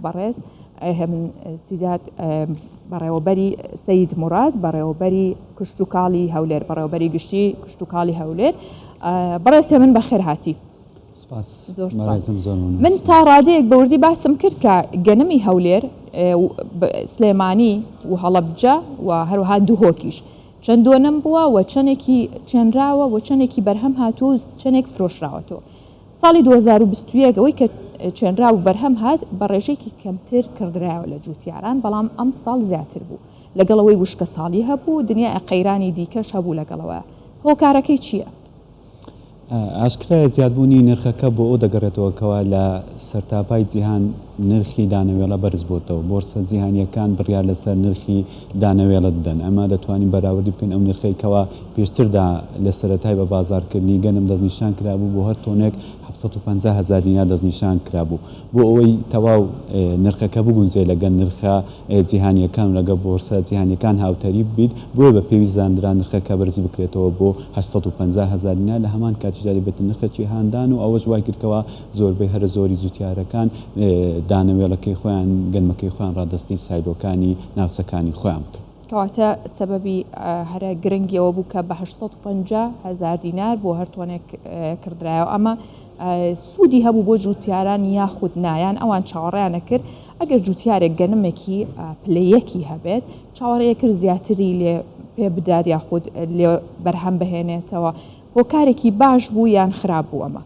بەڕێز هێمن سیدات بەڕێوەبەری سەید موراد بەڕێوەبەری کشتوکاڵی هەولێر بەڕێوەبەری گشتی کشتوکاڵی هەولێر بەڕێز هێمن بەخێر هاتی. سپاس زۆر سپاس. بەڕێزم زۆر مەمنون. من تا ڕادەیەک بە وردی باسم کرد کە گەنمی هەولێر سلێمانی و هەڵەبجە و هەروەها دهۆکیش چەند دۆنم بووە و چەندێکی چێنراوە و چەندێکی بەرهەم هاتووە و چەندێک فرۆشراوەتەوە. ساڵی 2021 ئەوەی کە چێنرا و بەرهەم هات بە ڕێژەیەکی کەمتر کڕدرایەوە لە جووتیاران، بەڵام ئەمساڵ زیاتر بوو. لەگەڵ ئەوەی وشکەساڵی هەبوو، دنیای قەیرانی دیکەش هەبوو لەگەڵەوە. هۆکارەکەی چییە؟ ئاشکرایە زیادبوونی نرخەکە بۆ ئەو دەگەڕێتەوە کەوا لە سەرتاپای جیهان نرخی دانەوێڵە بەرزبۆتەوە، بۆرسە جیهانییەکان بڕیار لەسەر نرخی دانەوێڵە دەدەن، ئەمە دەتوانین بەراوردی بکەین ئەو نرخەی کەوا پێشتردا لە سەرەتای بە بازاڕکردنی گەنم دەستنیشان کرابوو بۆ هەر تۆنێک 750 هەزار دینار دەستنیشان کرابوو بۆ ئەوەی تەواو نرخەکە بگونجێ لەگەل نرخە جیهانییەکان و لەگەڵ بۆرسە جیهانییەکان هاوتەریب بیت، بۆیە بە پێویست زاندرا نرخەکە بەرز بکرێتەوە بۆ 850 هەزار دینار، لە هەمان کاتیشدا دەبێتە نرخێکی هاندان و ئەوەش وای کرد کەوا زۆربەی هەرە زۆری جوتیارەکان دانەوێڵەکەی خۆیان، گەنمەکەی خۆیان ڕادەستی سایلۆکانی ناوچەکانی خۆیان بکەن. کەواتە سەبەبی هەرە گرنگی ئەوە بوو کە بە 850 هەزار دینار بۆ هەر تۆنێک کڕدرایەوە، ئەمە سوودی هەبوو بۆ جوتیاران یاخود نا، یان ئەوان چاوەڕێیان ئەکرد ئەگەر جوتیارێک گەنمێکی پلە یەکی هەبێت چاوەڕێ کرد زیاتری لێ پێ بدات یاخود لێ بەرهەم بهێنێتەوە، هۆکارێکی باش بوو یان خراپ بوو ئەمە؟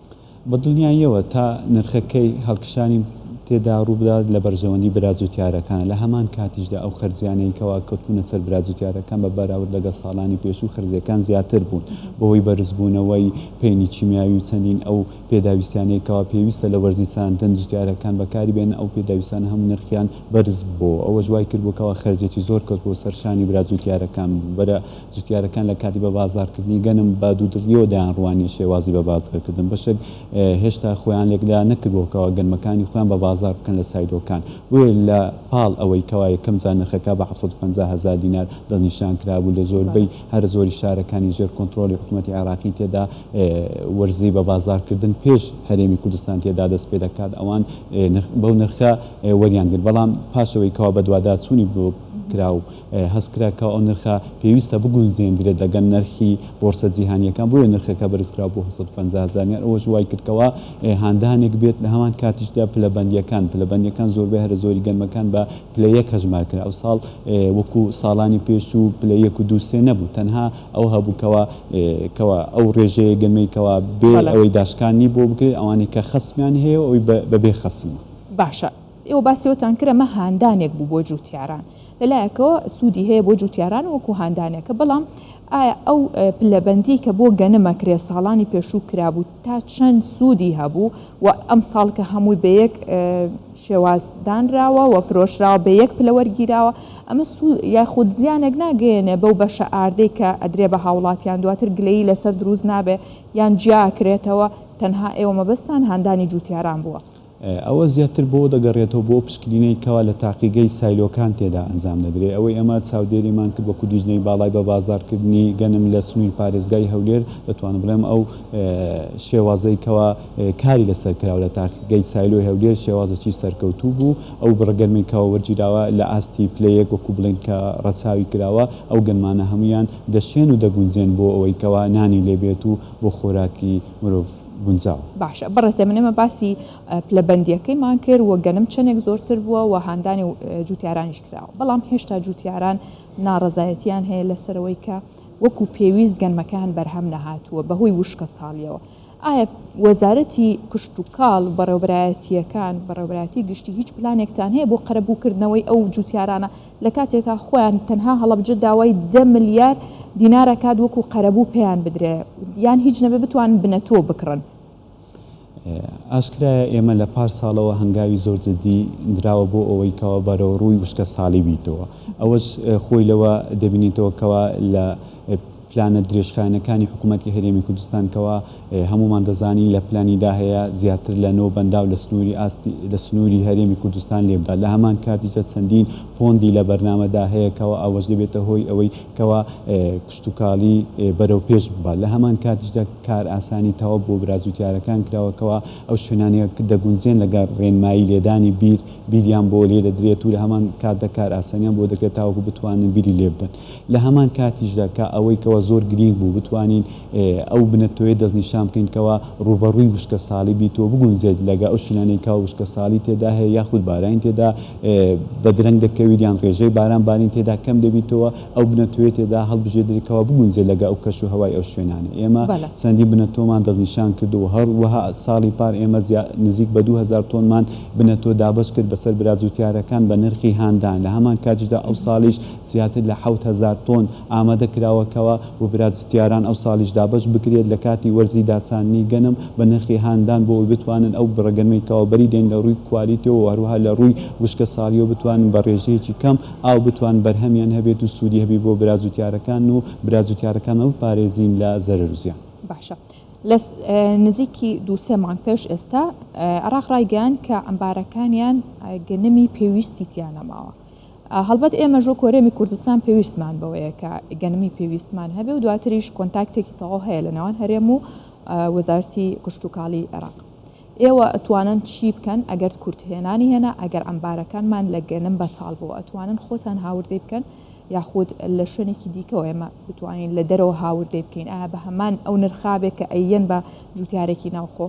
بە دڵنیاییەوە تا نرخەکەی هەڵکشانی تێدا ڕووبدات لە بەرژەوەندی برا جوتیارەکانە، لە هەمان کاتیشدا ئەو خەرجیانەی کەوا کەوتبوونە سەر برا جوتیارەکان بە بەراورد لەگەڵ ساڵانی پێشوو خەرجیەکان زیاتر بوون بەهۆی بەرزبوونەوەی پەینی کیمیاوی و چەندین ئەو پێداویستیانەی کەوا پێویستە لە وەرزی چاندن جوتیارەکان بەکاری بێنن ئەو پێداویستانە هەموو نرخیان بەرز بۆوە ئەوەش وای کردبوو کەوا خەرجێکی زۆر کەوتبووە سەر شانی برا جوتیارەکان بەرە جوتیارەکان لە کاتی بە بازاڕکردنی گەنم بە دوودڵییەوە دەیانڕوانیە شێوازی بە بازاڕکردن، بەشێک هێشتا خۆیان لێکلا نەکردووە کەوا گەنمەکانی خۆیان بە بازاڕ بکەن لە سایلۆکان، بۆیە لە پاڵ ئەوەی کەوا یەکەم جار نرخەکە بە 750 هەزار دینار دەستنیشان کرابوو لە زۆربەی هەرە زۆری شارەکانی ژێر کۆنترۆڵی حکومەتی عێراقی تێدا وەرزی بە بازاڕکردن پێش هەرێمی کوردستان تێدا دەست پێدەکات ئەوان بەو نرخە وەریان گرت، بەڵام پاش ئەوەی کەوا بەدواداچوونی بۆ کرا و هەست کرا کە ئەو نرخە پێویستە بگونجێندرێت لەگەڵ نرخی بۆرسە جیهانییەکان، بۆیە نرخەکە بەرزکرا بۆ 750 هەزار دینار، ئەوەش وای کرد کەوا هاندانێک بێت، لە هەمان کاتیشدا پلەبەندییەکان پلەبەندییەکان زۆربەی هەرە زۆری گەنمەکان بە پلە یەک هەژمار کرا، ئەوساڵ وەکو ساڵانی پێشوو پلە یەک و دوو سێ نەبوو، تەنها ئەوە هەبوو کەوا کەوا ئەو ڕێژەیە گەنمەی کەوا بێ ئەوەی داشکاندنی بۆ بکرێت، ئەوانەی کە خەسمیان هەیە و ئەوەی بەبێ خەسمە. باشە ئێوە باسی ئەوەتان کرد ئەمە هاندانێک بوو بۆ جوتیاران لەلایەکەوە سوودی هەیە بۆ جوتیاران وەکو هاندانێکە بەڵام ئایا ئەو پلەبەندی کە بۆ گەنم ئەکرێ ساڵانی پێشوو کرابوو تا چەند سوودی هەبوو و ئەم ساڵ کە هەمووی بە یەک شێواز دانراوە و فرۆشراوە بە یەک پلە وەرگیراوە ئەمە سوود یاخود زیانێک ناگەیەنێ بەو بەشە ئاردەی کە ئەدرێ بە هاوڵاتیان دواتر گلەیی لەسەر دروست نابێ یان جیا ئەکرێتەوە تەنها ئێوە مەبەستان هاندانی جوتیاران بووە. ئەوە زیاتر بۆ دەگەڕێتەوە بۆ ئەو پشکنینەی کەوا لە تاقیگەی سایلۆکان تێدا ئەنجام دەدرێت، ئەوەی ئێمە چاودێریمان کرد وەکو لیژنەی باڵای بە بازاڕکردنی گەنم لە سنووری پارێزگای هەولێر دەتوانم بڵێم ئەو شێوازەی کەوا کاری لەسەر کراوە لە تاقیگەی سایلۆی هەولێر شێوازێکی سەرکەوتوو بوو، ئەو بڕە گەنمەی کەوا وەرگیراوە لە ئاستی پلە یەک وەکو بڵێین کە ڕەچاوی کراوە ئەو گەنمانە هەموویان دەشێن و دەگونجێن بۆ ئەوەی کەوا نانی لێ بێت و بۆ خۆراکی مرۆڤ گونجاوە. باشە بەڕێز ئێمە ئێمە باسی پلەبەندیەکەیمان کرد و گەنم چەندێک زۆرتر بووە و هاندانی جوتیارانیش کراوە بەڵام هێشتا جوتیاران ناڕەزایەتیان هەیە لەسەرەوەی کە وەکو پێویست گەنمەکان بەرهەم نەهاتووە بەهۆی وشکە ساڵیەوە ئایا وەزارەتی کشتوکاڵ بەڕێوبەرایەتیەکان بەڕێوبەرایەتی گشتی هیچ پلانێکتان هەیە بۆ قەرەبووکردنەوەی ئەو جوتیارانە لە کاتێکا خۆیان تەنها هەڵەبجە داوای دە ملیار دینار ئەکات وەکو قەرەبوو پێیان بدرێ یان هیچ نەبێ بتوانن بنەتۆ بکڕن. ئاشکرایە ئێمە لە پار ساڵەوە هەنگاوی زۆر جدی نراوە بۆ ئەوەی کەوا بەرەو ڕووی وشکە ساڵی بیتەوە ئەوەش خۆی لەوە دەبینێتەوە کەوا لە. پلانە درێژخایەنەکانی حکوومەتی هەرێمی کوردستان کەوا هەموومان دەزانین لە پلانیدا هەیە زیاتر لە نۆ بەنداو لە سنووری ئاستی لە سنووری هەرێمی کوردستان لێ بدات لە هەمان کاتیشدا چەندین پۆندی لە بەرنامەدا هەیە کەوا ئەوەش دەبێتە هۆی ئەوەی کەوا کشتوکاڵی بەرەو پێش ببات لە هەمان کاتیشدا کارئاسانی تەواو بۆ برا جوتیارەکان کراوە کەوا ئەو شوێنانەی دەگونجێن لەگەڵ ڕێنمایی لێدانی بیر بیریان بۆ لێ دەدرێت و لە هەمان کاتدا کارئاسانیان بۆ دەکرێت تاوەکو بتوانن بیری لێ بدەن. لە هەمان کاتیشدا کە ئەوەی کەوا زۆر گرینگ بوو بتوانین ئەو بنەتۆیە دەستنیشان بکەین کەوا ڕووبەڕووی وشکەساڵی بیت و بگونجێت لەگە ئەو شوێنانەی کەوا وشکەساڵی تێدا هەیە یاخود بارانی تێدا بە درەنگ دەکەویت یان ڕێژەی باران بارین تێدا کەم دەبیتەوە ئەو بنەتۆیە تێدا هەڵبژێردرێت کەوا بگونجێت لەگە ئەو کەش و هەوای ئەو شوێنانە ئێمە چەندین بنەتۆمان دەستنیشان کردووە و هەروەها ساڵی پار ئێمە نزیک بە 2000 تۆنمان بنەتۆ دابەش کرد بەسەر برا جوتیارەکان بە نرخی هاندان لە هەمان کاتیشدا ئەو ساڵیش زیاتر لە 7000 تۆن ئامادە کراوە کەوا بۆ برا جوتیاران ئەو ساڵیش دابەش بکرێت لە کاتی وەرزی داچاندنی گەنم بە نرخی هاندان بۆ ئەوەی بتوانن ئەو بڕە گەنمەی کەوا بەری دێن لە ڕووی کوالیتیەوە و هەروەها لە ڕووی وشکە ساڵیەوە بتوانن بە ڕێژەیەکی کەم ئاو بتوان بەرهەمیان هەبێت و سوودی هەبی بۆ برا جوتیارەکان و برا جوتیارەکانمان بپارێزین لە زەرەر و زیان. باشە لە نزیکی دوو سێ مانگ پێش ئێستا عێراق ڕایگەیاند کە عەمبارەکانیان گەنمی پێویستی تیا نەماوە. هەڵبەت ئێمەش وەکو هەرێمی کوردستان پێویستمان بەوەیە کە گەنمی پێویستمان هەبێ و دواتریش کۆنتاکتێکی تەواو هەیە لە نێوان هەرێم و وەزارەتی کشتوکاڵی عێراق. ئێوە ئەتوانن چی بکەن ئەگەر کورتهێنانی هێنا ئەگەر عەمبارەکانمان لە گەنم بەتاڵ بوو ئەتوانن خۆتان هاوردەی بکەن یاخود لە شوێنێکی دیکەوە ئێمە بتوانین لە دەرەوە هاوردەی بکەین ئایا بە هەمان ئەو نرخا بێ کە ئەیەن بە جوتیارێکی ناوخۆ؟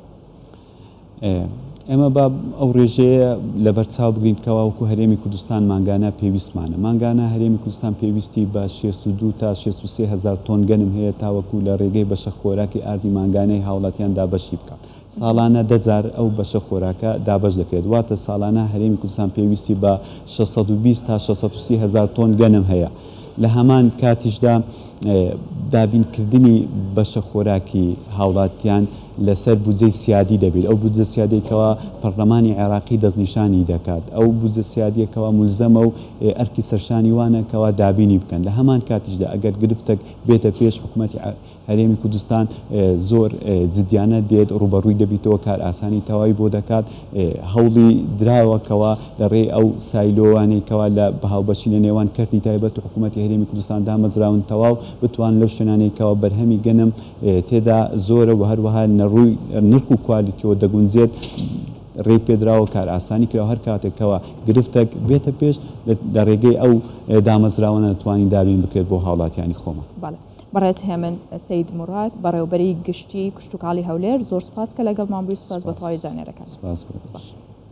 ئێمە با ئەو ڕێژەیە لەبەر چاو بگرین کەوا وەکو هەرێمی کوردستان مانگانە پێویستمانە. مانگانە هەرێمی کوردستان پێویستی بە 62 تا 63 هەزار تۆن گەنم هەیە تاوەکو لە ڕێگەی بەشە خۆراکی ئاردی مانگانەی هاوڵاتیان دابەشی بکات. ساڵانە دە جار ئەو بەشە خۆراکە دابەش دەکرێت، واتە ساڵانە هەرێمی کوردستان پێویستی بە 620 تا 630 هەزار تۆن گەنم هەیە. لە هەمان کاتیشدا دابینکردنی بەشە خۆراکی هاوڵاتیان لەسەر بودجەی سیادی دەبێت، ئەو بودجە سیادیەی کەوا پەڕلەمانی عێراقی دەستنیشانی دەکات، ئەو بودجە سیادیە کەوا مولزەمە و ئەرکی سەرشانی وانە کەوا دابینی بکەن. لە هەمان کاتیشدا ئەگەر گرفتەک بێتە پێش حکومەتی هەرێمی کوردستان زۆر جدیانە دێت ڕووبەڕووی دەبیتەوە، کارئاسانی تەواوی بۆ دەکات، هەوڵی دراوە کەوا لە ڕێی ئەو سایلۆوانەی کەوا لە بە هاوبەشی لە نێوان کەرتی تایبەت و حکوومەتی هەرێمی کوردستان دامەزراون تەواو بتوانن لەو شوێنانەی کەوا بەرهەمی گەنم تێدا زۆرە و هەروەها لە ڕووی نرخ و کوالیتیەوە دەگونجێت ڕێی پێدراوە کارئاسانی کراوە هەر کاتێک کەوا گرفتێک بێتە پێش لە ڕێگەی ئەو دامەزراوانە دەتوانین دابین بکرێت بۆ هاوڵاتیانی خۆمان. بەڵێ. بەڕێز هێمن سەید موراد، بەڕێوەبەری گشتیی کشتوکاڵی هەولێر، زۆر سوپاس کە لەگەڵمان بووی، سوپاس بۆ تەواوی زانیاریەکانت. سوپاس بۆ تۆش.